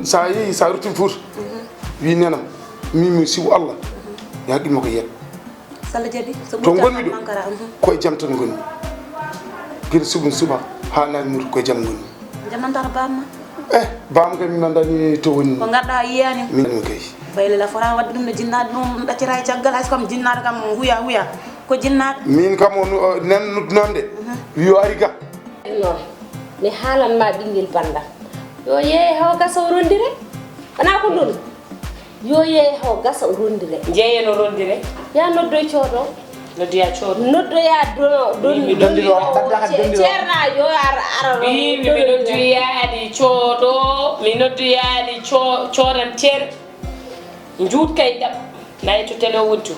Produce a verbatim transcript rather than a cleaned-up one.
Sa yehi, sa rutti Fuuta, wi nenam, min mi sibu Allah, ya ɗumma ko yiyat. Salla jadi so To ngonmi ɗo, mankara mhm. Koye jam tan ngonmi. Gila subun suba ha nani mutu koye jam ngonmi. Jamantara bamma. Eh, bam kay mi nandani to woni. Ko gadda yiyani. Min kay. Bayle la fora wadde dum no jinnaade dum daccira e caggal hay so kam jinnaade kam huya huya. Ko jinnaade. Min kam on nen noddu noon de. Wi o ari ga. Non. Mi haalan ma ɓinngel banndam. Yo yeeye haw gasa o ronndire. Wonaa ko ndonu. Yo yeeye haw gasa o ronndire. Jeeye no ronndire. Ya noddoy coodo. Noddoya coodo. Noddoya dono. Donndiro. Ceerna yo ar ara. Wi mi noddoyaani coodo. Mi noddoyaani coodan ceer. Njuut kay ɗam. Nayi to tele o wontu.